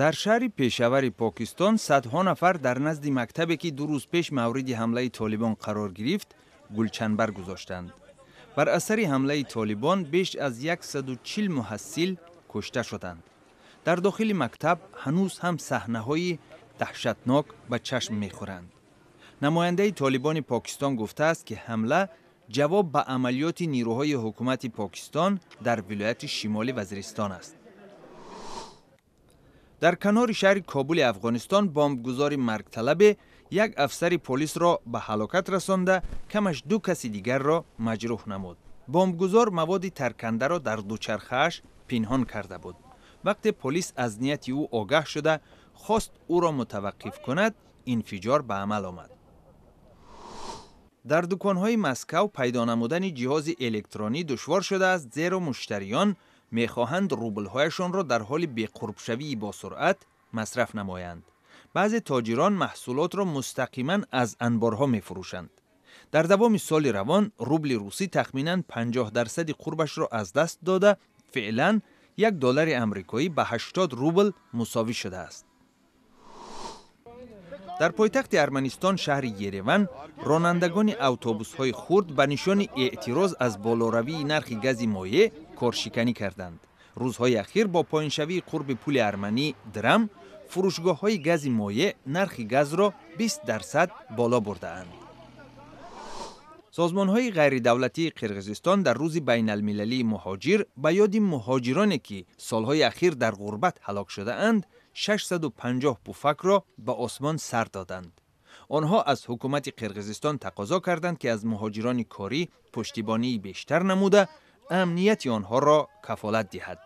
Дар шаҳри Пешавари Покистон садҳо нафар дар назди мактабе, ки 2 рӯз пеш мавриди ҳамлаи Толибон қарор гирифт, гулчанбар гузоштанд. Бар асари ҳамлаи Толибон беш аз 140 муҳассил кушта шуданд. Дар дохили мактаб ҳанӯз ҳам саҳнаҳои даҳшатнок ба чашм мехӯранд. Намояндаи Толибони Покистон гуфтааст, ки ҳамла ҷавоб ба амалиёти нирӯҳои ҳукумати Покистон дар вилояти Шимоли Вазиристон аст. Дар канори шаҳри Кобули Афғонистон бомбгузори маргталабе як афсари полисро ба ҳалокат расонда, камаш ду каси дигарро маҷрӯҳ намуд. Бомбгузор маводи таркандаро дар дучархааш пинҳон карда буд. Вақте полис аз нияти ӯ огаҳ шуда, хост ӯро мутаваққиф кунад, инфиҷор ба амал омад. Дар дуконҳои Москав пайдо намудани ҷиҳози электронӣ душвор шудааст, зеро муштариён мехоҳанд рублҳояшонро дар ҳоли беқурбшавии босуръат масраф намоянд. Баъзе тоҷирон маҳсулотро мустақиман аз анборҳо мефурӯшанд. Дар давоми соли равон рубли русӣ тахминан 50 дарсади қурбашро аз даст дода, феълан 1 доллари амрикоӣ ба 80 рубл мусовӣ шудааст. Дар пойтахти Арманистон, шаҳри Ереван, ронандагони автобусҳои хурд ба нишони эътироз аз болоравии нархи гази моеъ коршиканӣ карданд. Рӯзҳои ахир бо поёншавии қурби пули арманӣ драм, фурӯшгоҳҳои гази моеъ нархи газро 20% боло бурдаанд. Созмонҳои ғайридавлатии Қирғизистон дар Рӯзи байналмилалии муҳоҷир ба ёди муҳоҷироне, ки солҳои ахир дар ғурбат ҳалок шудаанд, 650 пуфакро ба осмон сар доданд. Онҳо аз ҳукумати Қирғизистон тақозо карданд, ки аз муҳоҷирони корӣ пуштибонии бештар намуда, амнияти онҳоро кафолат диҳад.